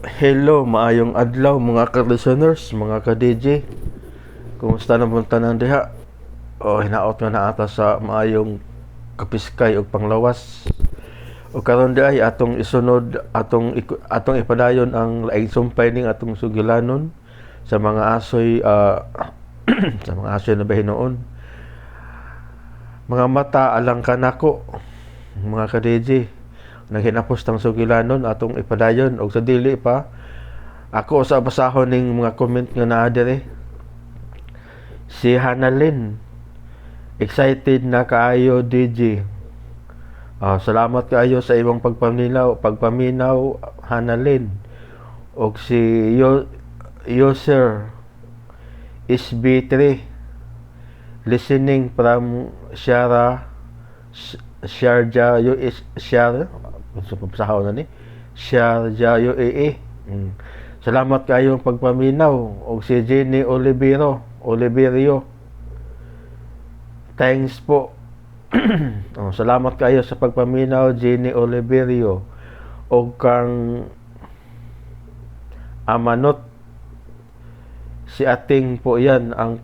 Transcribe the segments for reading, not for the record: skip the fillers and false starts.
Hello, maayong adlaw mga ka-listeners, mga ka-DJ. Kumusta na pong tanan diha? O hinaot nga naa ta sa maayong kapiskay ug panglawas. O karon di ay atong isunod, atong ipadayon ang laing sumpay ning atong sugilanon sa mga asoy sa mga asoy na bahinuon. Mga mata alang kanako, mga ka-DJ. Naghinapos tang sugilanon atong ipadayon og sa dili pa ako sa basahon ning mga comment nga naa diri. Si Hanalyn, excited na kaayo DJ. Salamat kaayo sa imong pagpaminaw Hanalyn. Og si User SB3, listening from Shara Sharjah US Shar sa pagsahaw na ni Sharjah UAE. Salamat kayo pagpaminaw. Og si Jenny Olivero Oliverio, thanks po. Oh, salamat kayo sa pagpaminaw, Jenny Oliverio. Og kang Amanot, si Ating po yan ang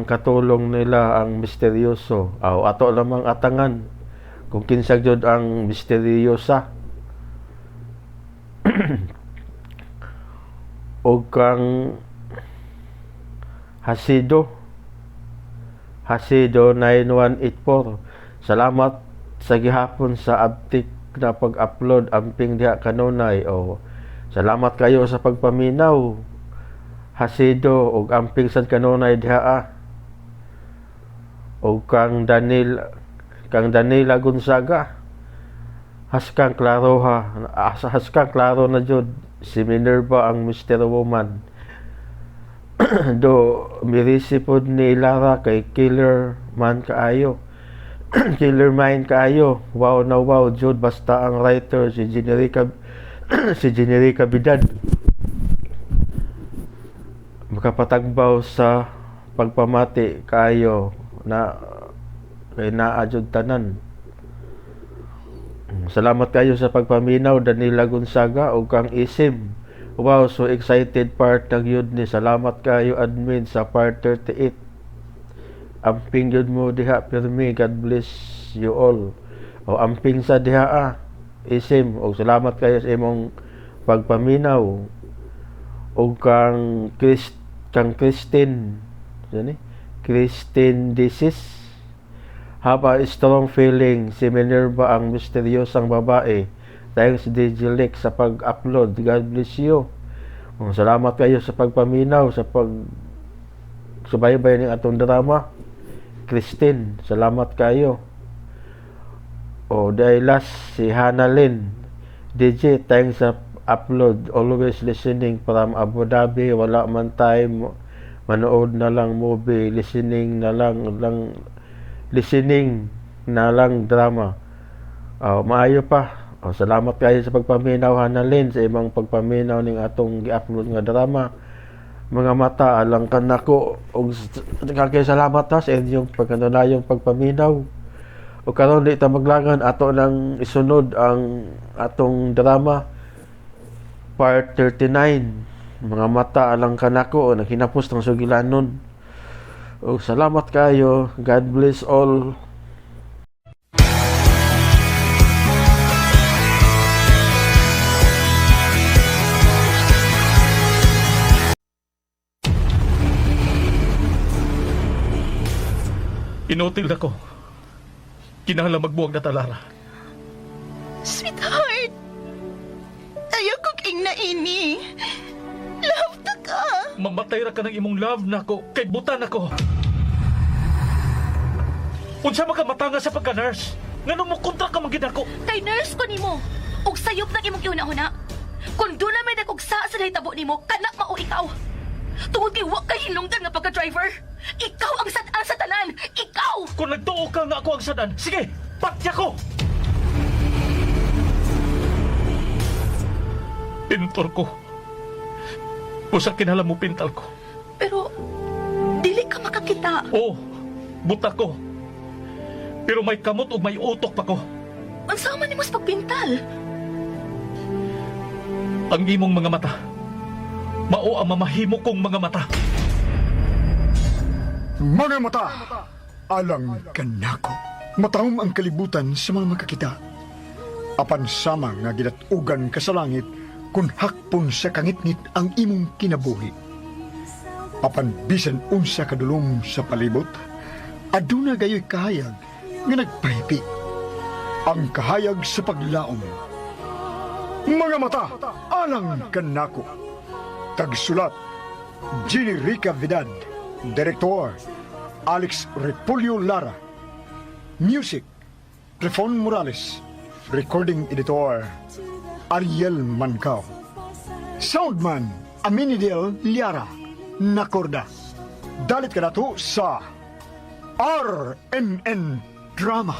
katulong nila ang misteryoso. Aw, ato lamang atangan kung kinsa gyud ang misteryosa. Og kang Hasido Hasido 9184, salamat sa gihapon sa abtik na pag-upload, amping diha kanunay. O salamat kayo sa pagpaminaw, Hasido, og amping sad kanunay diha ah. Og kang Danila Gonzaga, haskang klaro ha, haskang klaro na jud si Minerva ang Mr. Woman. Do mirisi pod ni Lara kay killer man kaayo, killer mind kaayo. Wow na wow jud, basta ang writer si Generica Bidad makapatagbaw sa pagpamati kaayo na kay naa jud tanan. Salamat kayo sa pagpaminaw, Danila Gonzaga. Ug kang Isim, wow, so excited part na gyud ni. Salamat kayo admin sa part 38. Amping gyud mo diha pirmi, God bless you all. O amping sa diha ah, Isim, og salamat kayo sa imong pagpaminaw. Og kang Christine ni Christine Disis, have a strong feeling si Minerva ang misteryosang babae. Thanks DJ Lex sa pag-upload. God bless you. Oh, salamat kayo sa pagpaminaw, sa pag subaybay ng atong drama. Christine, salamat kayo. O, dahil last, si Hannah Lynn. DJ, thanks sa upload. Always listening from Abu Dhabi. Wala man time, manood na lang movie, listening na lang drama. Oh, maayo pa. Oh, salamat kayo sa pagpaminaw, Hannah Lynn, sa imong pagpaminaw ning atong gi-upload nga drama. Mga mata alang kanako og kay salamat ha sa inyong pagkanunayong pagpaminaw. O karon di ta maglangan, ato nang isunod ang atong drama part 39. Mga mata alang kanako, naghinapos ng sugilanon. O salamat kayo. God bless all. Inutil ako. Kinahanglan magbuwag na ta, Lara. Sweetheart, ayaw kong ingna ini. Love ta ka. Mamatay ra ka ng imong love nako kay butan ako. Unsa man ka matanga sa pagka-nurse? Ngano mo kontra ka man gid ako? Kay nurse ko nimo. Ug sayop nang imong gihuna-huna. Kung doon na may nagugsa sa nahitabo nimo, kanak mao ikaw. Tungod kay wa kay hinungdan nga pagka-driver. Ikaw ang sad-an sa tanan. Ikaw! Kung nagtuo ka nga ako ang sadan, sige, patya ko! Pintor ko. Usa kinahanglan mo pintal ko. Pero dili ka makakita. Oo, buta ko. Pero may kamot ug may utok pa ko. Unsa man nimo sa pagpintal? Ang imong mga mata, mao ang mamahimo kong mga mata. Mga mata, alang kanako. Matahom ang kalibutan sa mga makakita. Apan sama nga gidatugan ka sa langit kung hakpon sa kangitngit ang imong kinabuhi. Apan bisan unsa kadulom sa palibot, aduna gayoy kahayag nga nagpahipi. Ang kahayag sa paglaom. Mga mata, alang kanako. Tagsulat, Ginny Rica Vidad. Director, Alex Repolyo Lara. Music, Trefon Morales. Recording Editor, Ariel Mancao. Soundman, Aminidel Liara. Nakorda. Dalit ka na to sa RMN Drama.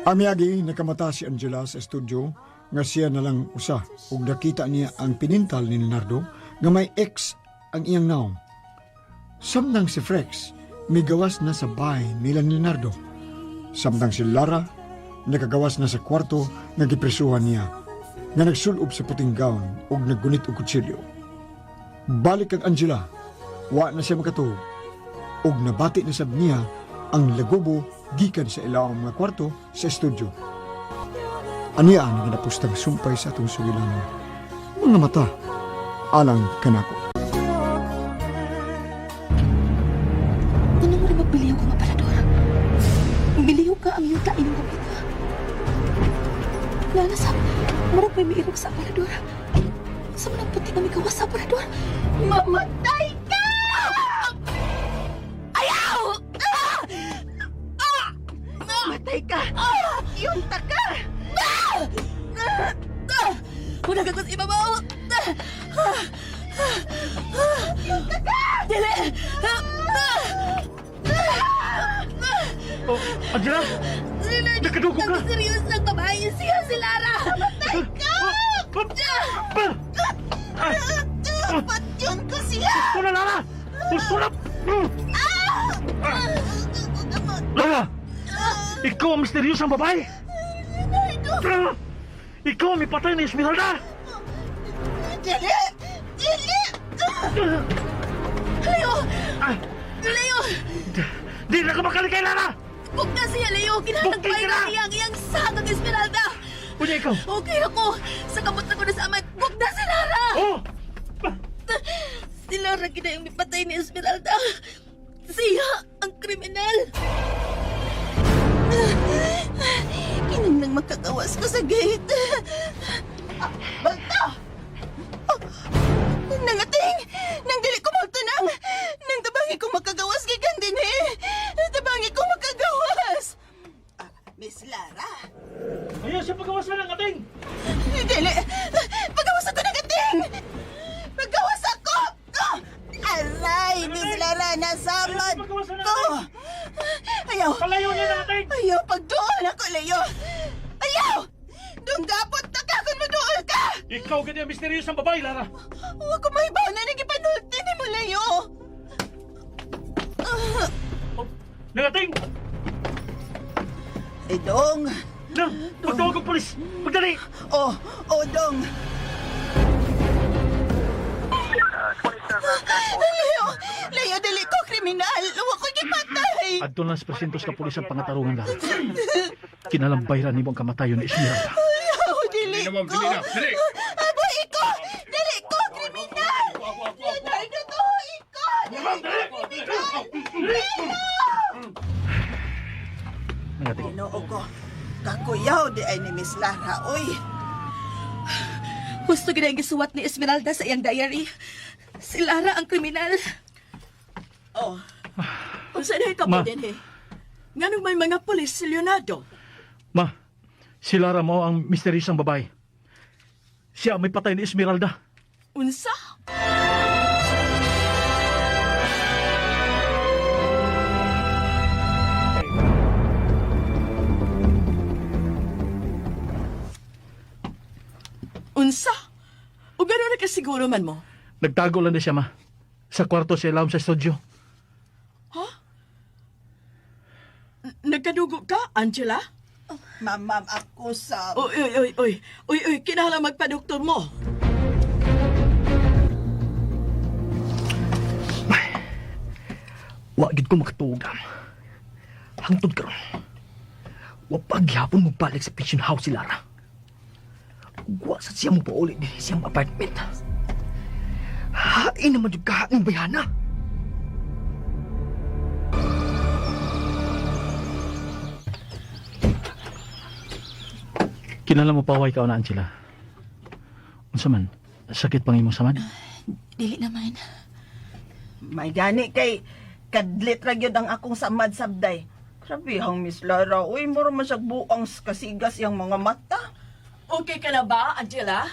Amiyagi, nakamata si Angela sa studio nga siya na lang usa ug nakita niya ang pinintal ni Leonardo nga may ex ang iyang naong. Samtang si Frex migawas na sa bahay nila ni Leonardo. Samtang si Lara nakagawas na sa kwarto nga gipresuhan niya nga nagsulob sa puting gown ug naggunit og kutsilyo. Balik kang Angela, wa na siya makatuo ug nabati na sab niya ang lagubo gikan sa ilawom nga kwarto sa studio. Aniya ang ginapustang sumpay sa atong sugilan. Mga mata, alang kanako. Anong rin magbiliw ka nga parador? Biliw ka ang yuta inyong kapita. Lala sa, murag may miirog sa aparador. Sa manang puti nga migawas sa aparador. Mamatay ka! Ayaw! Ah! Ah! Matay ka! Yunta ka! Ah! Ah! Muna ka sa ibabaw! Ah! Ah! Ah! Dili! Ah! Ah! Oh, Angela! Leonardo, Nakadugo ka! Serious lang babae siya si Lara! Mamatay ka! Ah! Patyon ko siya! Gusto na, Lara! Gusto na! Lara! Ikaw ang misteryosang babae! Leonardo! Ikaw ang may patay ni Esmeralda! Dili! Dili! Leo! Ah! Leo! Di na ka makalikay, Lara! Huwag na siya, Leo! Kinatagpay Bukti ka na na! niya ang iyang sagang Esmeralda! Unya ikaw! Okay ako! Sa kamot na ko na sa amay, huwag na si Lara! Oh! Si Lara gina yung mipatay ni Esmeralda! Siya ang kriminal! Kinang nang makagawas ko sa gate. Ah, Balta! Oh, nangating! Nang dili ko magtanang! Nang tabangi ko makagawas gikan din eh! Tabangi ko makagawas! Ah, Miss Lara! Ayaw siya pagawasan ng ating! Dili! Pagawas ako ng ating! Pagawas ako! Ah! Aray! Miss Lara, nasamad ko! Ayaw! Palayo niya ng ating! Ayaw, pagdoon ako, Leo! Ayaw! Dunggapot na ka kung madool ka! Ikaw ganyan ang misteryosang babae, Lara! Huwag ko mahibaw na nagipanulti ni mo, Leo! Oh, nangating! Eh, Dong! Na! Pagtawag ng polis! Pagdali! Oh, oh, Dong! Leo! Leo, dili ko kriminal! Huwag ko gipatay! Adto lang sa presintos ka pulis ang pangatarungan, Lara. Kinalambay ra nimo ang kamatayon ni Esmeralda. Ayaw, dili ko! Abo, iko! Dili ko kriminal! Leonardo to, iko! Dili ko kriminal! Leo! Nangating. Ginoo ko, kakuyaw di ay ni Miss Lara, oy. Gusto gina yung gisuwat ni Esmeralda sa iyang diary. Si Lara ang kriminal. Oh. Unsa na ikaw Ma. din eh? Nganong may mga pulis si Leonardo? Ma, si Lara mo ang misteryosang babae. Siya ang may patay ni Esmeralda. Unsa? Unsa? O gano'n na kasiguro man mo? Nagtago lang na siya, ma. Sa kwarto siya ilawom sa studio. Nagkadugo ka, Angela? Ma'am, ma'am, ako sa... Uy, uy, uy, uy. Uy, uy, kinahanglan magpa-doktor mo. Wa gid ko makatuog, am. Hangtod karon. Wa pa gihapon mo balik sa pension house si Lara. Wa sa siya mo pauli dinhi siyang apartment. Hain naman jud kahain bayana. Kinala mo paway ka na, Angela. Unsa man? Sakit pang imong samad? Dili naman. May gani kay kadlit ra gyud ang akong samad sabday. Grabe hang Miss Lara, uy mura man siya buang kasigas iyang mga mata. Okay ka na ba, Angela?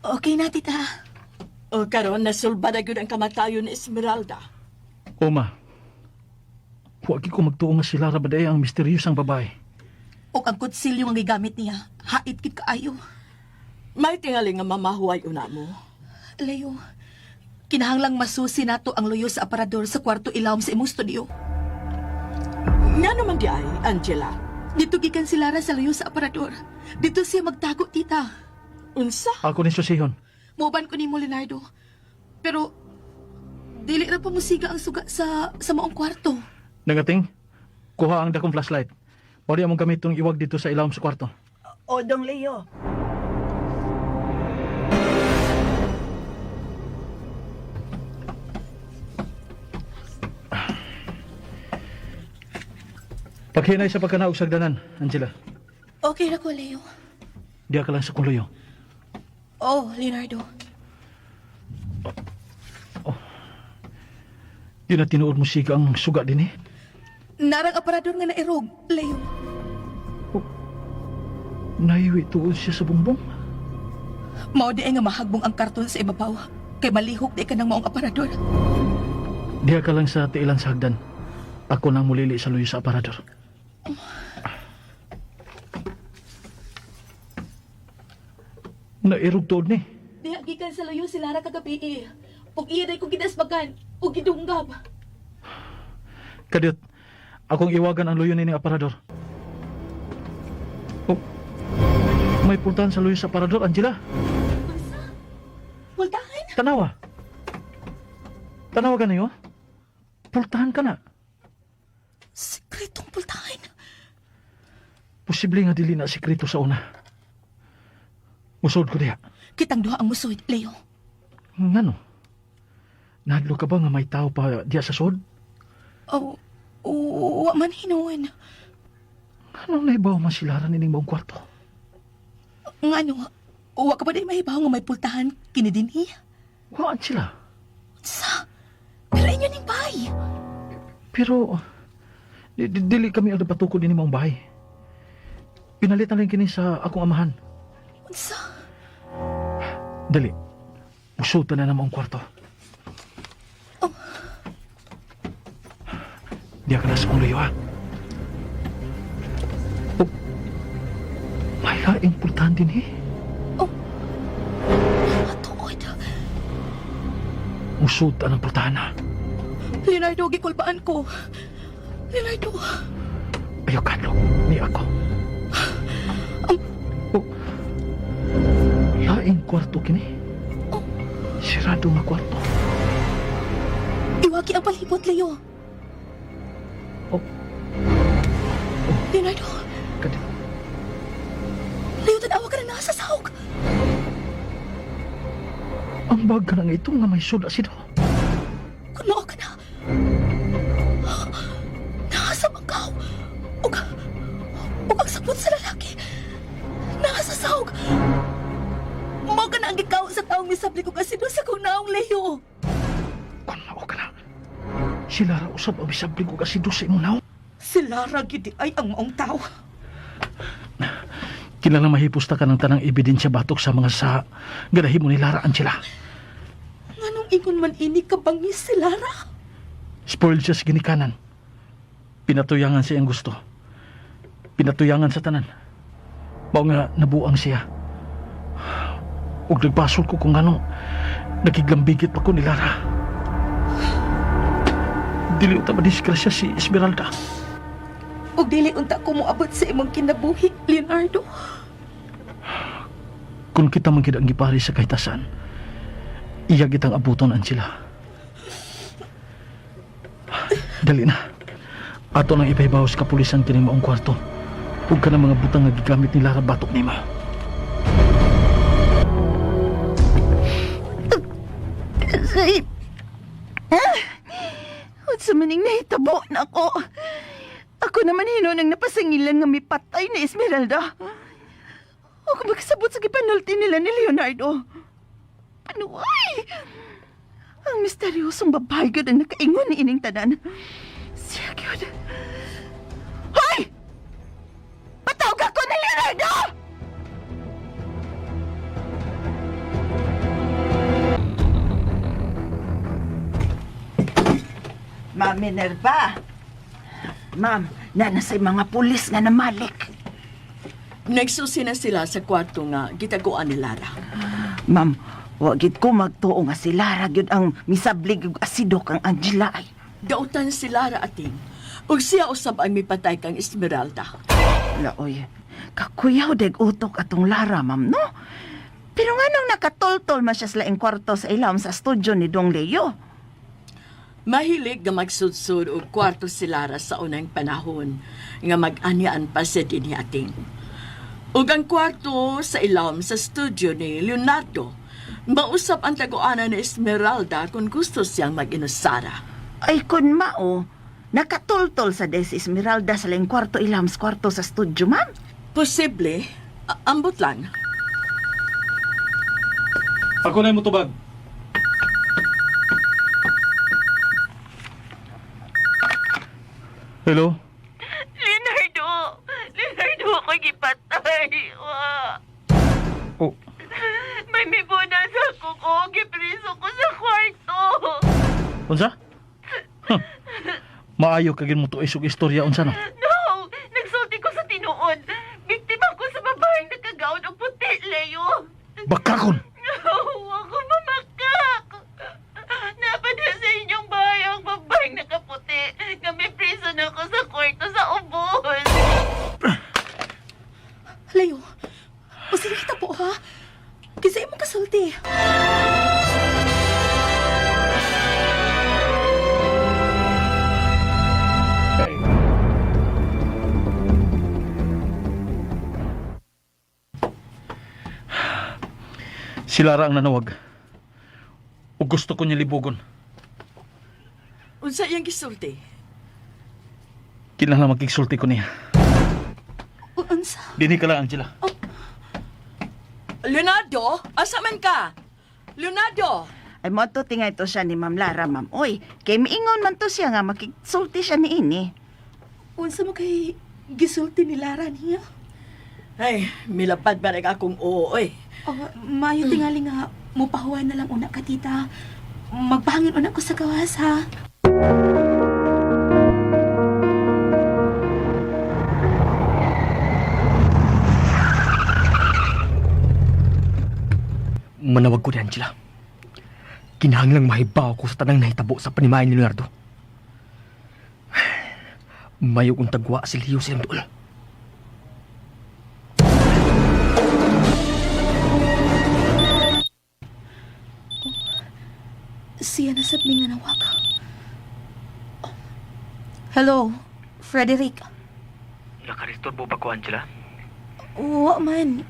Okay na, tita. O karon nasulba na gyud ang kamatayon ni Esmeralda. Oma, huwag ko magtuo nga si Lara Baday ang misteryosang babae. Og ang kutsilyo nga gigamit niya, hait gid kaayo. May tingali nga mamahuay una mo. Leo, kinahanglang masusi nato ang luyo sa aparador sa kwarto ilawom sa imong studio. Nga naman di ay, Angela. Dito gikan si Lara sa luyo sa aparador. Dito siya magtago, tita. Unsa? Ako ni Susihon. Moban ko nimo, Leonardo. Pero dili ra pa musiga ang suga sa maong kwarto. Nangating, kuha ang dakong flashlight. Pwede among gamit itong iwag dito sa ilawom sa kwarto. O Dong Leo, Paghinay sa pagkanaog sagdanan, Angela. Okay ra ko, Leo. Diya ka lang sa kong luyo. Oh, Leonardo. Di na tinuod mo siga ang suga din eh. Narang aparador nga nairog, Leo. Naiwi tuod siya sa bumbong. Mao di ay nga mahagbong ang karton sa ibabaw. Kay malihok di ka ng maong aparador. Diya ka lang sa tiilan sa hagdan. Ako nang mulili sa luyo sa aparador. Nairog tuod ni. Diha gikan sa luyo si Lara kagabi eh. Ug iya day ko gidasbagan ug gidunggab. Kadiyot, akong iwagan ang luyo nining aparador. Oh, may pultahan sa luyo sa aparador, Angela. Unsa? Pultahan? Tanawa. Tanawa ka na yun? Pultahan ka na. Sekretong pultahan. Posible nga dili na sikreto sa una. Musod ko diha. Kitang duha ang musoy, Leo. Ngano? Nahadlo ka ba nga may tao pa diha sa sod? Oh, wa man hinuon. Anong naibaw man sila nining maong kwarto? Ngano, wa ka ba day mahibaw nga may pultahan kini dinhi? Waan sila. Unsa? Pero inyo ning bay. Pero, dili kami ang napatukod ini maong bahay. Pinalit na lang kini sa akong amahan. Unsa? Dali. Musulta na naman ang kwarto. Oh. Diya ka na sa kong luyo, ha? Oh. May laing pultahan din, eh. Oh. Matuod. Musulta ng pultahan, ha? Leonardo, gikulbaan ko. Leonardo. Ayaw, Carlo. Ni ako. Oh. Laing kwarto kini. Oh. Sirado nga kwarto. Iwaki ang palibot, Leo. Oh. Leonardo, Kadi. Leo, tanawa ka na nasa sahog. Ang bag ka ng itong nga may suda sido. Kung mao ka na. Nasa bangkaw. Ug, ug ang sabot sa lalaki. Nasa sahog. Mao ka na ang gikaw sa taong misabli ko kasi doon sa kong naong, Leo. Kung mao ka na. Sila ra usab ang bisabling ko kasi sa imong naong. Si Lara gidi ay ang maong tao. Kinahanglan mahipusta ka ng tanang ebidensya batok sa mga sa ganahi mo ni Lara Angela. Nganong ingon man ini kabangis si Lara? Spoiled siya sa ginikanan. Pinatuyangan siya ang gusto. Pinatuyangan sa tanan. Mao nga nabuang siya. Ug nagbasol ko kung ano, nakiglambigit pa ko ni Lara. Dili ta madisgrasya si Esmeralda. Ug dili unta ko moabot sa imong kinabuhi, Leonardo. Kung kita man gid ang gipari sa kahitasan, iya gitang abuton, Angela. Dali na. Ato nang ipahibaw sa kapulisan kining maong kwarto. Ug kanang mga butang nga gigamit ni Lara batok nimo. Say, ah, unsa maning nahitabo na ako? Ako naman hinon ang napasangilan nga mipatay ni Esmeralda. O kung magkasabot sa gipanulti nila ni Leonardo. Panuay! Ang misteryosong babae gyud ang nakaingon ni ining tanan. Siya gyud. Hoy! Patawag ako ni Leonardo! Ma'am Minerva. Ma'am, nanasay mga pulis nga namalik. Nagsusi na sila sa kwarto nga gitaguan ni Lara. Ma'am, wagid ko magtuo nga si Lara gyud ang misablig og asido kang Angela ay. Dautan si Lara ating. Ug siya usab ang mipatay kang Esmeralda. Laoy, kakuyaw deg utok atong Lara, ma'am, no? Pero nga nung nakatultol man siya sa laing kwarto sa ilawom sa studio ni Dong Leo. Mahilig nga magsudsud og kwarto si Lara sa unang panahon nga mag-anyaan pa siya dinhi ating. Ug ang kwarto sa ilawom sa studio ni Leonardo. Mausap ang taguanan ni Esmeralda kung gusto siyang mag-inusara. Ay kun mao, nakatultol sa des Esmeralda sa laing kwarto ilawom sa kwarto sa studio, ma'am. Posible, ambot lang. Ako na mo tubag. Hello? Leonardo! Leonardo, ako gipatay. Wa. Oh, May mibuna sa kuko. Gipriso ko sa kwarto. unsa? Huh. Maayo kagin mo to isog istorya unsa no? No! Nagsulti ko sa tinuod. Biktima ko sa babaeng nakagaon og puti, Leo. Bakakon. No! Ako mamakak! Napadha sa inyong bahay ang babaeng nakaputi. Nga may priso na ako sa kwarto sa ubos. Leo, usira kita po ha. Kinsa imong kasulti? Si Lara ang nanawag. Ug gusto ko niya libugon. Unsa iyang gisulti? Kinahanglan makigsulti ko niya. Unsa? Dinhi ka lang, Angela. Leonardo, asa man ka? Leonardo! Ay mo to tingay to siya ni Ma'am Lara, ma'am. Oy, kay miingon man to siya nga makigsulti siya ni ini. Unsa mo kay gisulti ni Lara niya? Ay, milapad ba rin akong oo, oy. Oh, maayo tingali nga mupahuwan na lang una ka, tita. Magpahangin una ko sa gawas ha. Manawag ko ni Angela. Kinahanglang mahibaw ko sa tanang nahitabo sa panimayan ni Leonardo. Mayo kong tagwa si Leo sa iyang duol. Siya na sab nga nawag. Hello, Frederick. Nakaristorbo ba ko, Angela? Wa man.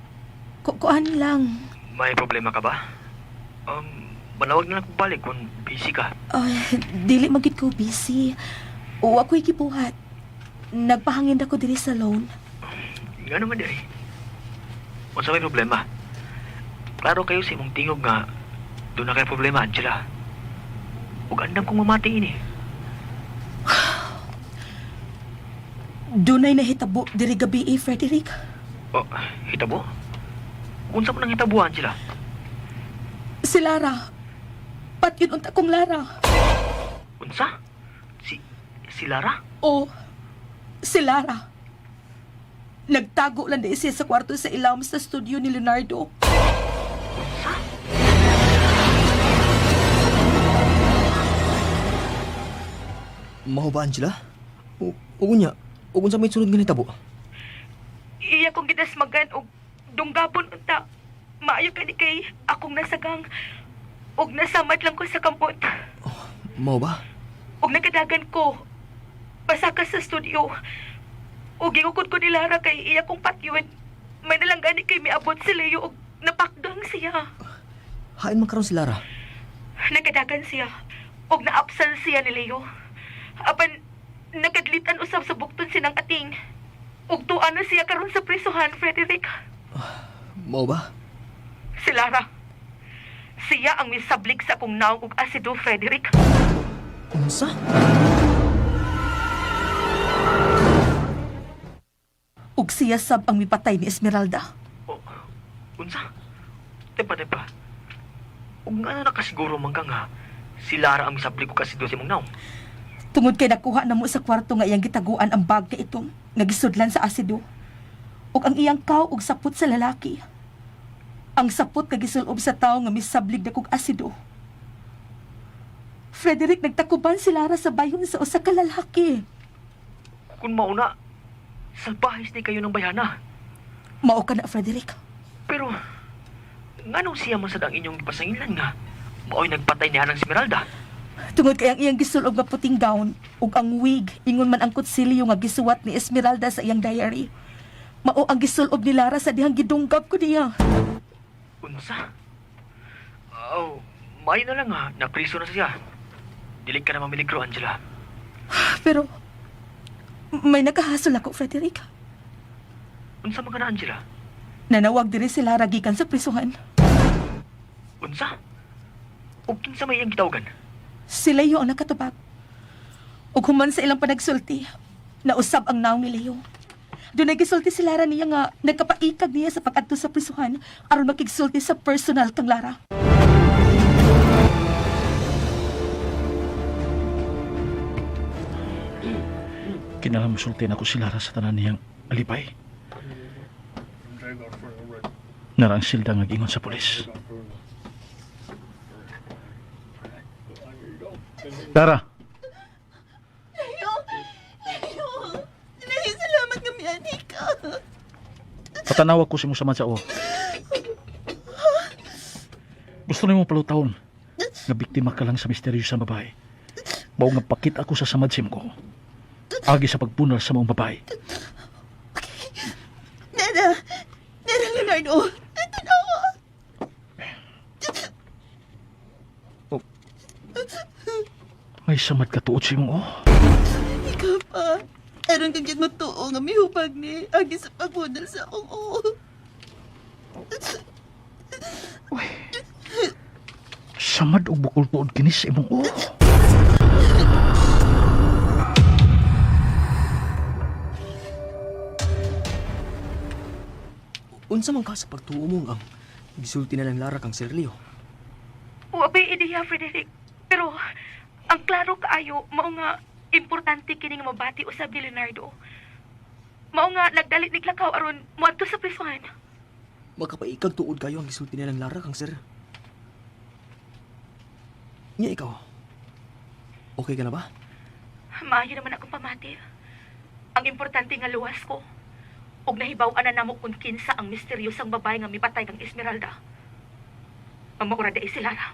Kuan lang. May problema ka ba? Manawag na lang kung balik kung busy ka. Ay, dili magid ko busy. Wa ko'y gibuhat. Nagpahangin ako diri sa loan. Nga naman di ay. Unsa may problema? Klaro kayo sa imong tingog nga doon na kayo problema, Angela. Ug andam kong mamati ini. Dunay nahitabo diri gabi eh, Frederick. Oh, hitabo? Unsa man ang hitabo, Angela? Si Lara. Patyon unta kong Lara. Unsa? Si Lara? O, si Lara. Nagtago lang di siya sa kwarto sa ilawom sa studio ni Leonardo. Mao ba, Angela? O, o niya, Ug unsa may sunod nga nitabo? Iya kong gidasmagan og dunggapon unta. Maayo kani kay akong nasagang og nasamad lang ko sa kamot. Mao ba? Og nagkadagan ko. Pasaka sa studio. Og gingukod ko ni Lara kay iya kong patyon. May nalang gani kay miabot si Leo og napakgang siya. Hain man karon si Lara. Nagkadagan siya. Og naapsal siya ni Leo. Apan nakadlitan usab sa bukton sinang ating. Og tuan na siya karon sa prisuhan, Frederick. Mao ba? Si Lara. Siya ang misablik sa akong naong og asido, Frederick. Unsa? Ug siya sab ang mipatay ni Esmeralda. O, unsa? Tepa, tepa. Ug nga na nakasiguro man ka nga, si Lara ang misabli ko kasi doon sa imong naong. Tungod kay nakuha na mo sa kwarto nga iyang gitaguan ang bag ni itong nga gisudlan sa asido. Ug ang iyang kaw og sapot sa lalaki. Ang sapot nga gisulob sa tawo nga misablig na kog asido. Frederick, nagtakuban si Lara sa bayon sa usa ka lalaki. Kung mauna, salbahis ni kayo ng bayhana. Mao ka na, Frederick. Pero, nganong siya man sad ang inyong gipasangilan nga, mao'y nagpatay niya ng Esmeralda. Tungod kay ang iyang gisulob nga puting gown ug ang wig ingon man ang kutsilyo nga gisuwat ni Esmeralda sa iyang diary. Mao ang gisulob ni Lara sa dihang gidunggab ko niya. Unsa? Oh, may na lang ha, napriso na siya. Dili ka na mamiligro, Angela. Pero may nakahasol ako, Frederick. Unsa man ka na, Angela? Nanawag diri si Lara gikan sa prisuhan. Unsa? Ug kinsa may iyang gitawagan? Si Leo ang nakatubag. Ug human sa ilang panagsulti, nausab ang naong ni Leo. Doon gisulti si Lara niya nga nagkapaikag niya sa pag-adto sa prisuhan aron makigsulti sa personal kang Lara. Kinahanglan musulti nako si Lara sa tanan niyang alibay. Narang silda nga giingon sa pulis. Lara, Leo! Leo! Leo, salamat nga miyani ka. patanawag ko si mo sa o. Gusto nimo palutawon nga biktima ka lang sa misteryosa babae. Mao nga pakit ako sa samad sim ko. Agi sa pagpunal sa maong babae. Nana! Nana, Leonardo! Ito na ako! May samad ka tuod si mong oh. Ikaw pa. Aron kang mo tuo nga mihubag ni agi sa pagbunal sa akong oo. Samad og bukol tuod kini sa imong oh. Unsa man ka sa pagtuo mo ang gisulti na lang Lara kang Sir Leo? Wa bay ideya, Frederick. Pero ang klaro kaayo mao nga importante kini nga mabati usab ni Leonardo. Mao nga nagdali ni Lakaw aron moadto sa prisuhan. Makapaikag tuod kayo ang gisulti na lang Lara kang Sir. Nya ikaw. Okay ka na ba? Maayo naman akong pamati. Ang importante nga luwas ko. Ug nahibaw-an na namo kung kinsa ang misteryosang babae nga mipatay kang Esmeralda. Mamukura dai si Lara.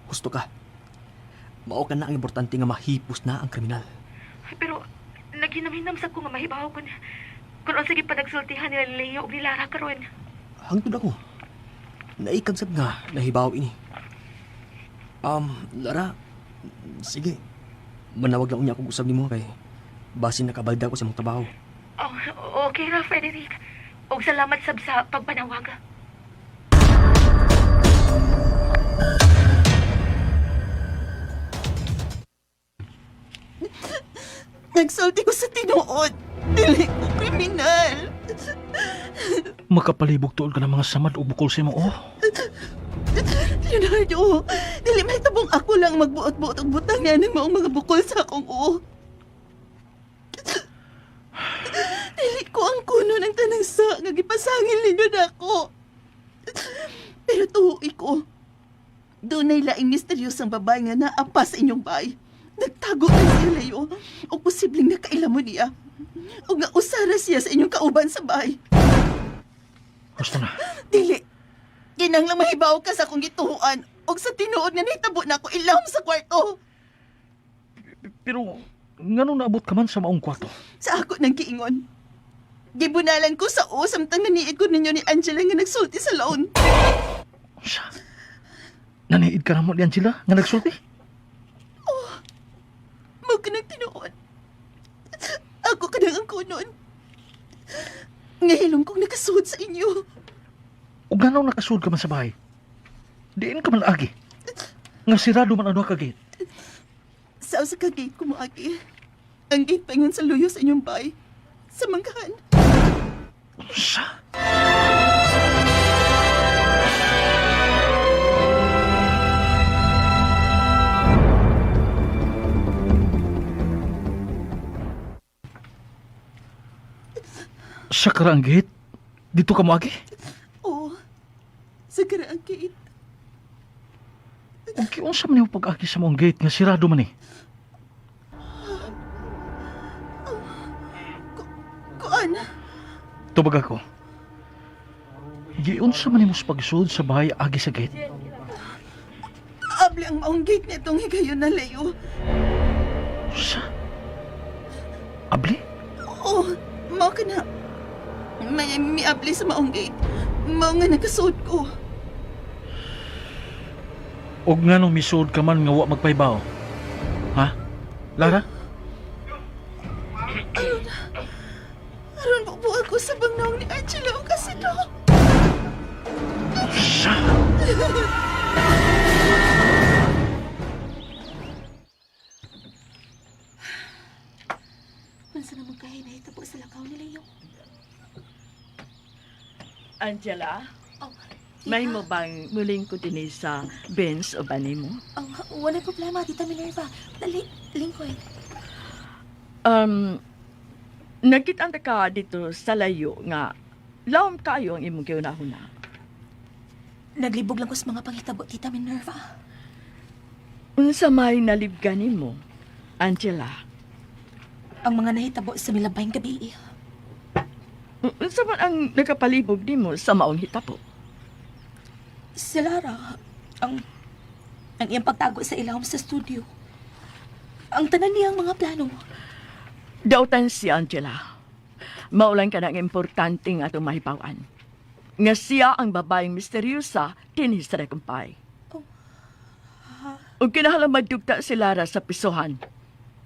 Husto ka. Mao ka na ang importante nga mahipos na ang kriminal. Pero naghinam-hinam sa ko nga mahibaw kun unsa gyud panagsultihan nila ni Leo ug ni Lara karon. Hangtod ako. Naikag sad nga nahibaw ini. Lara, sige. Manawag lang unya akong usab nimo kay basin nakabalda ko sa imong trabaho. Oh, okay ra, Frederick. Ug salamat sab sa pagpanawag. Nagsulti ko sa tinuod. Dili ko kriminal. Makapalibog tuod ka ng mga samad og bukol sa imong oh. Leonardo, dili may tabong ako lang magbuot-buot og butang niya ng maong mga bukol sa akong uo. Dili ko ang kuno ng tanang sa nga gipasangil ninyo nako. Pero tuoy ko, dunay laing misteryosang babae nga naapa sa inyong bahay. Nagtago na si Leo o posibleng nakaila mo niya. Ug nga usara siya sa inyong kauban sa bahay. Gusto na. Dili. Kinahanglang mahibaw ka sa akong gituohan ug sa tinuod nga nahitabo na ako ilawom sa kwarto. Pero nganong naabot ka man sa maong kwarto? Sa ako nang giingon. Gibunalan ko sa o samtang naniid ko ninyo ni Angela nga nagsulti sa laon. Unsa? Naniid ka na mo ni Angela nga nagsulti? Mao ka nang tinuod. Ako ka nang ang kunon. Ngahilom kong nakasuod sa inyo. O nganong nakasuod ka man sa bahay? Diin ka man agi. Nga sirado man ang duha ka gate. Sa sa ka gate ko moagi. Ang gate paingon sa luyo sa inyong bahay. Sa manggahan. Unsa? Sa karaang gate? Dito ka moagi? Oo. Sa karaang gate. Ug giunsa man nimo pag-agi sa maong gate nga sirado man ni? Kuan. Tubag ako. Giunsa man nimo sa pagsuod sa bahay agi sa gate? Abli ang maong gate nitong higayon na Leo. Unsa? Abli? Oo. Mao ka na. May miabli sa maong gate. Mao nga nakasuod ko. Og nganong misuod ka man nga wa magpaybaw? Ha? Lara? Aron bubuha ko sa bangnaong ni Angela o kasino. Unsa? Unsa naman kay nahitabo sa lakaw ni Leo? Angela, Oh, may mo bang muling ko dinhi sa Benz o ba nimo? Oh, wala problema, Tita Minerva. Dali, lingkod. Um, nagkita ka dito sa layo nga lawom kayo ang imong giunahuna. Naglibog lang ko sa mga panghitabo, Tita Minerva. Unsa may nalibgan nimo, Angela? Ang mga nahitabo sa milabayng gabi. Unsa man ang nakapalibog nimo sa maong hitabo? Si Lara, ang iyang pagtago sa ilawom sa studio. Ang tanan niyang mga plano. Dautan si Angela. Maulan ka ng importante nga atong mahibawan. Nga siya ang babaeng misteryosa dinhi sa Recumpay. Oh. Ug kinahanglan madugta si Lara sa pisohan.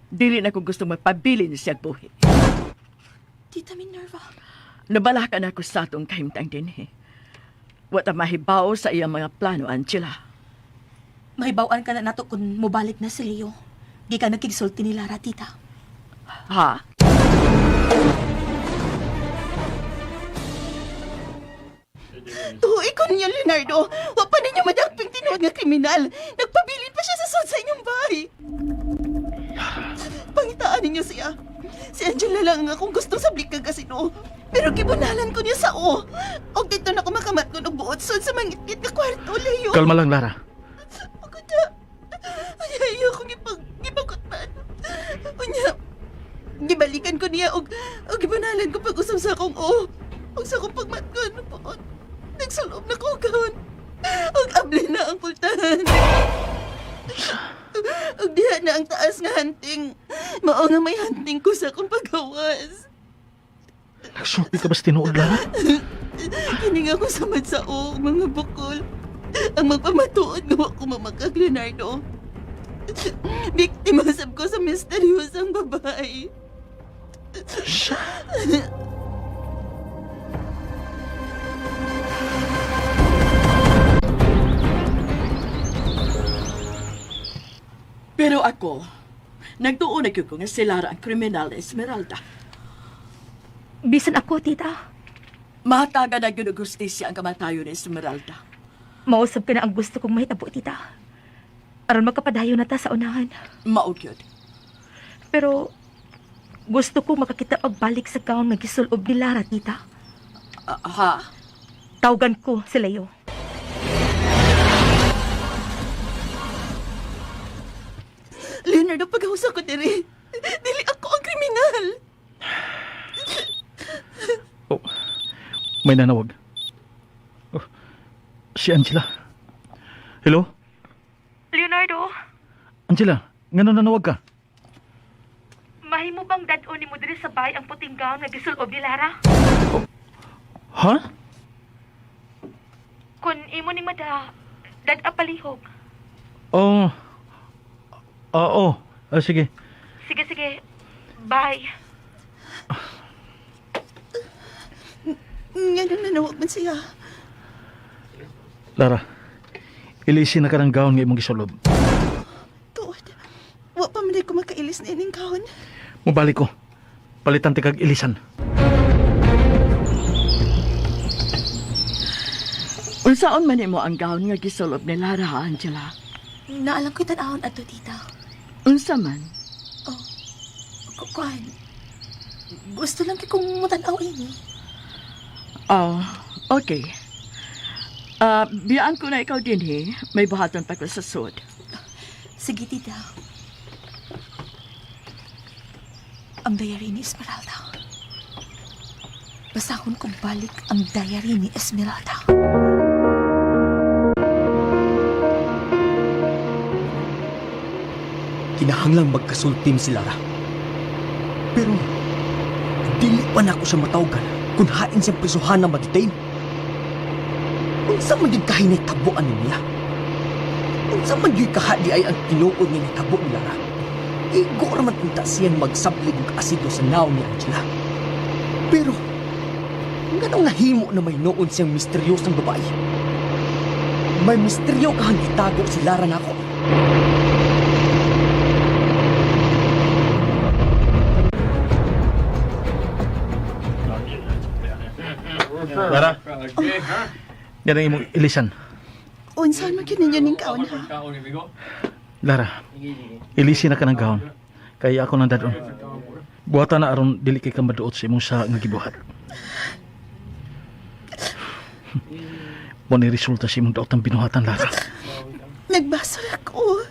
Dili na ko gusto magpabilin siya buhi. Tita Minerva, Nabalakan ako sa atong kahimtang dinhi. Wa ta mahibaw sa iyang mga plano, Angela. mahibawan ka na nato kung mobalik na si Leo. Di ka nagkigsulti ni Lara, Tita. Ha? Tuhoy ko ninyo, Leonardo. Wa pa ninyo madakping tinuod nga kriminal. Nagpabilin pa siya sa sud sa inyong bahay. Pangitaan ninyo siya. Si Angela lang ang akong gustong sablik kag kasino. Pero gibunalan ko niya sa o. Og dito na ko makamat ko og buot sud sa mangitngit nga kwarto, Leo. Kalma lang, Lara. Pagod na. Ay, ayaw kong gipagutman. Unya, gibalikan ko niya og gibunalan ko pag-usap sa akong o. Og sa akong pagmatgon, buot. Nagsulob na ko gahon. Og abli na ang pultahan. Og diha na ang taas nga hunting. Mao nga may hunting ko sa akong paggawas. Nagsulti ka ba sa tinuod, Lara? Kining ako samad sa o, mga bukol. Ang magpamatuod nga wa ko mamakag, Leonardo. Biktima sab ko sa misteryosang babae. Pero ako, nagtuon na gyud ko nga si Lara ang kriminal na Esmeralda. Bisan ako, Tita. Mahatagan na gyud og hustisya ang kamatayon ni Esmeralda. Mausap ka na ang gusto kong mahitabo, Tita. Aron magkapadayon na ta sa unahan. Mao gyud. Pero gusto ko makakita pagbalik sa gown nga gisulob ni Lara, Tita. Ah, ha? Tawgan ko si Leo. Leonardo, paghusa ko diri. Dili ako ang kriminal. Oh, may nanawag. Oh, si Angela. Hello? Leonardo, Angela, ngano nanawag ka? mahimo bang dad-on nimo diri sa bahay ang puting gown nga gisulob ni Lara? Ha? Kun imo ning mada, dad-a palihog. Oh. Oo. Ah, sige. Sige, sige. Bye. Nganong nanawag man siya? Lara, ilisin na ka ng gown nga imong gisulob. Tuod. Wa pa man ko makailis na ining gown. Mubalik ko. Palitan ti kag ilisan. Unsaon man nimo ang gown nga gisulob ni Lara, ha, Angela? Naalang ko'y tan-awon adto, tita. Unsa man? Oh, Kuan, gusto lang kay kong mutanaw ini. Oh, okay. Ah, biyaan ko na ikaw din, he. May buhaton pa ko sa sud. Sige, tita. Ang diary ni Esmeralda. Basahon kong balik ang diary ni Esmeralda. Kinahanglang magkasultim si Lara. Pero, dili pa na ako siya matawgan kung hain siyang prisuhan na ma-detain. Unsa man gyud kahinay tabuan niya? Unsa man gyud kahadi ay ang tinuod nga nitabo ni Lara? Igo ra man unta siyan magsablig og asido sa naon ni Angela. Pero, nganong nahimo na may noon siyang misteryosong babae? May misteryo kahang gitago si Lara nako. Lara. Yan ang imong ilisan. Unsaon man gyud ninyo ning gown ha? Lara, ilisin na ka ng gown. Kaya ako nang dadon. Buhatan na aron dili kay ka maduot sa imong sa nga gibuhat. Mo ni resulta sa imong daot ang binuhatan, Lara. Nagbasol ako.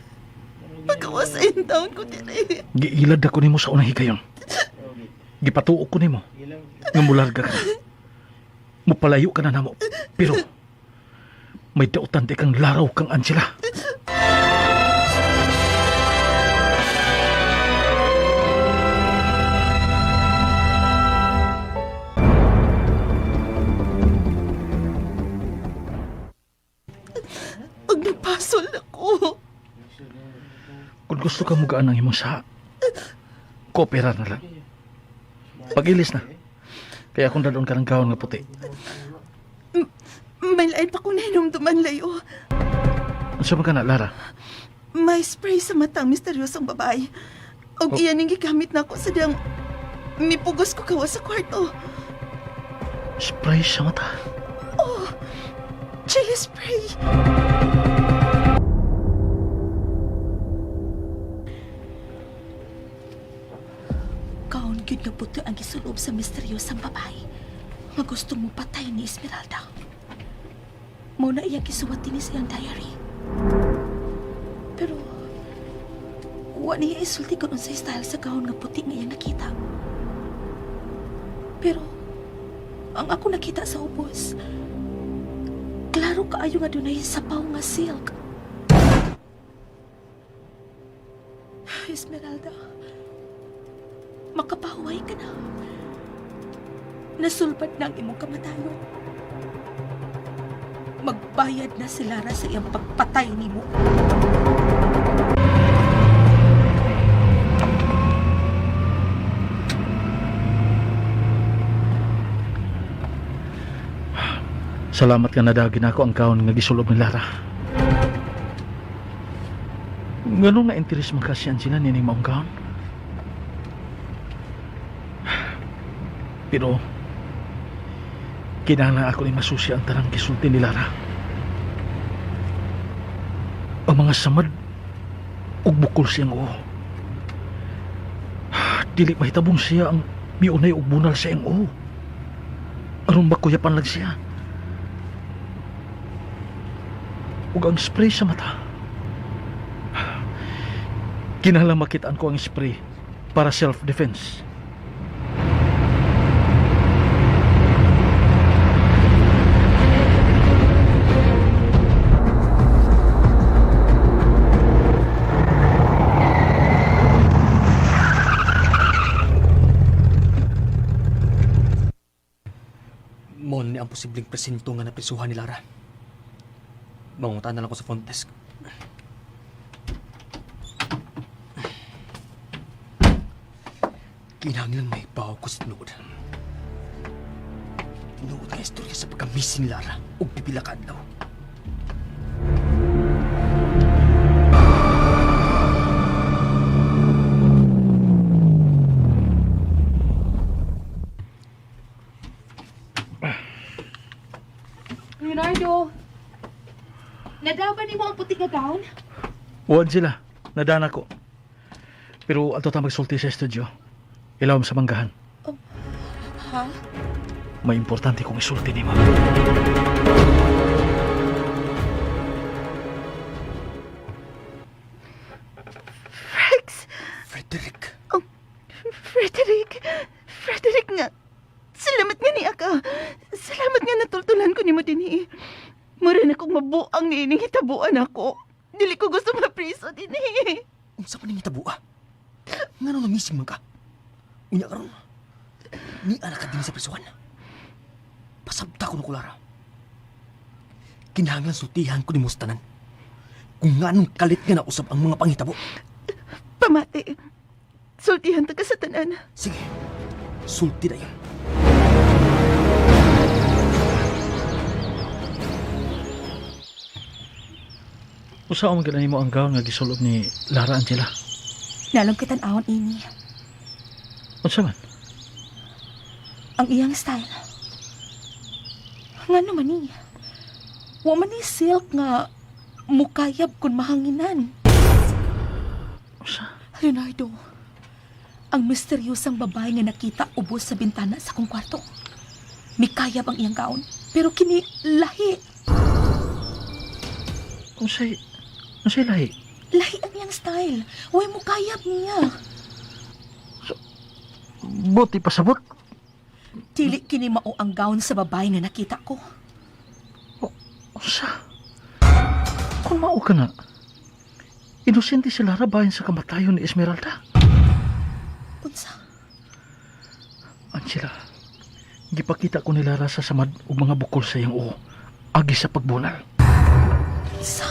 Pagawa sa taon ko diri. Giilad ako nimo sa unang higayon. Gipatuo ko nimo nga mularga ka. Mupalayo ka na namo. Pero may dautan di kang laraw kang Angela. Pag nagpasol ako. Kung gusto ka mugaan ang imong saha, koopera na lang. Pag-ilis na. Kaya akong dadon ka ng gawon nga puti. May lain pa kong nahinumduman layo. Unsa man ka na, Lara? May spray sa mata ang misteryosong babae. Og Oh. iyan ang gigamit na ako sa diyang mipugos ko kawa sa kwarto. Spray sa mata. Chili spray. Kaon gyud nga puti ang gisulob sa misteryosang babae nga gusto mo patay ni Esmeralda. Mo na iyang gisuwat dinhi sa iyang diary. Pero wa niya isulti kung unsay style sa gahon nga puti nga iyang nakita. Pero ang ako nakita sa ubos, klaro kaayo nga dunay sapaw nga silk. Esmeralda, makapahuway ka na. Nasulbad na ang imong kamatayon. Magbayad na si Lara sa iyang pagpatay nimo. Salamat nga nadagin ako ang kaon nga gisulob ni Lara. Nganong na-interest man kasi ang sila nining maong kaon? Pero, kinahanglan ako ni masusi ang tanang gisulti ni Lara. Ang mga samad, ug bukol siyang oo. Dili mahitabong siya ang miunay og bunal sa iyang oo. Aron makuyapan lang siya. Ug ang spray sa mata. Kinahanglan makitaan ko ang spray para self-defense. ni ang posibleng presinto nga naprisuhan ni Lara. Mangunta na lang ko sa front desk. Kinahanglan may bawo ko sa tinuod. Tinuod nga istorya sa pagka-missing ni Lara ug pipila ka adlaw. Leonardo, nadaban nimo ang puti nga gown? O Angela, nadana ko. Pero ato ta magsulti sa studio. Ilawom sa manggahan. Ha? May importante kong isulti nimo. Rex! Frederick! Oh, Frederick! Frederick nga! Salamat nga niya ka! Salamat nga natultulan ko nimo dinhi. Mura na kong mabuang niining hitabuan ako. Dili ko gusto mapriso dinhi. Unsa man ning hitabua? Ngano na missing man ka? Unya karon. Ni ana ka din sa prisuhan. Pasabta ko na ko, Lara. Kinahanglan sultihan ko nimo sa tanan. Kung nganong kalit nga nausab ang mga panghitabo. Pamati. Sultihan ta ka sa tanan. Sige, sulti na yun. Usa man gid nimo ang gown nga gisulob ni Lara, Angela? Nalong kitan awon ini. Unsa man? Ang iyang style. Nga naman ni. Wa man ni silk nga mukayab kun mahanginan. Unsa? Leonardo, ang misteryosang babae nga nakita ubos sa bintana sa akong kwarto. Mikayab ang iyang gown, pero kini lahi. Unsay unsay lahi? Lahi ang iyang style. Way mukayab niya. Buti pasabot. Dili kini mao ang gown sa babae nga nakita ko. Unsa? Kung mao ka na, inosente si Lara bahin sa kamatayon ni Esmeralda. Unsa? Angela, gipakita ko ni Lara sa samad og mga bukol sa iyang uo, agi sa pagbunal. Unsa?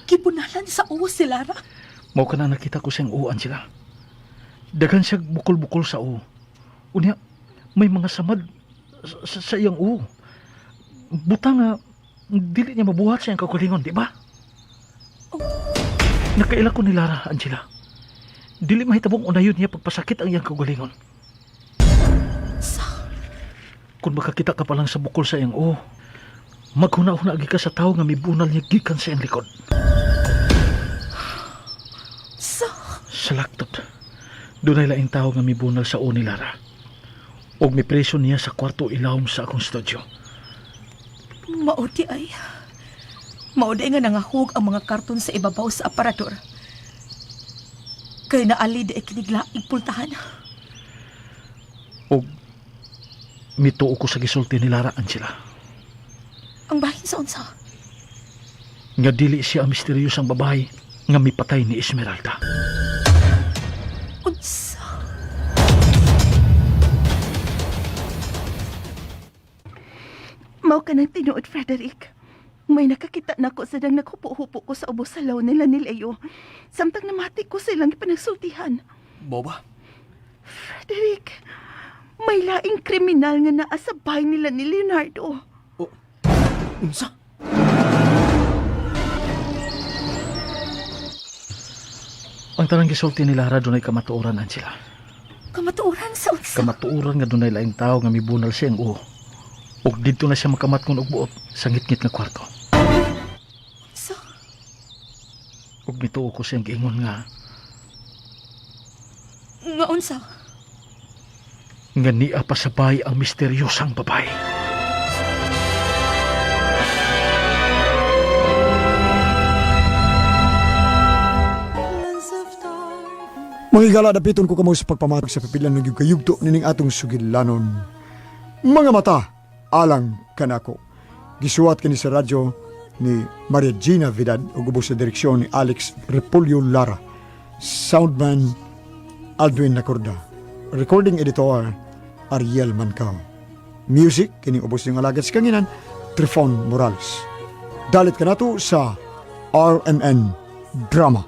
Gibunalan sa uwo si Lara. Mao ka na nakita ko siyang uo, Angela. Daghan siya bukol-bukol sa uo. Unya, may mga samad sa iyang uo. Buta nga, dili niya mabuhat sa iyang kaugalingon, di ba? Nakaila ko ni Lara, Angela. Dili mahitabong unayon niya pagpasakit ang iyang kaugalingon. Sa? Kung makakita ka pa lang sa bukol sa iyang uo, maghuna-huna agi ka sa tao nga mibunal niya gikan sa iyang likod. Sa? Sa laktod, dunay laing tao nga mibunal sa uo ni Lara. Og mipreso niya sa kwarto ilawom sa akong studio. Maudi ay. Maudi nga nangahug ang mga karton sa ibabaw sa aparador. Kay naali di ay kiniglaing pultahan. Og mituo ko sa gisulti ni Lara, Angela. Ang bahin sa unsa. Nga dili siya ang misteryosang babae nga mipatay ni Esmeralda. Unsa? Mao ka ng tinuod, Frederick. May nakakita na ko sa dang naghupo-hupo ko sa ubos sa law nila ni Leo. Samtang namati ko sa ilang panagsultihan. Mao ba? Frederick, may laing kriminal nga naa sa bahay nila ni Leonardo. O, unsa? Ang tanang gisulti ni Lara dunay kamatuoran, Angela. Kamatuoran sa unsa. Kamatuoran nga dunay laing tao nga mibunal siya ang uo. Og didto na siya makamatngon og buot sa ngitngit nga kwarto. Unsa? Og mituo ko siyang giingon nga Nga unsa? nga niya pa sa bahay ang misteryosang babae. Mga higala, dapiton ko kamo sa pagpamatag sa papilan ng kayugto nining atong sugilanon. Mga mata, alang kanako. Gisuwat kini sa radyo ni Maria Gina Vidad ug ubos sa direksyon ni Alex Repolyo Lara. Soundman Aldwin Nacorda. Recording editor Ariel Mancao. Music, kining ubos ng alagad sa kanginan, Trifon Morales. Dalit ka nato sa RMN Drama.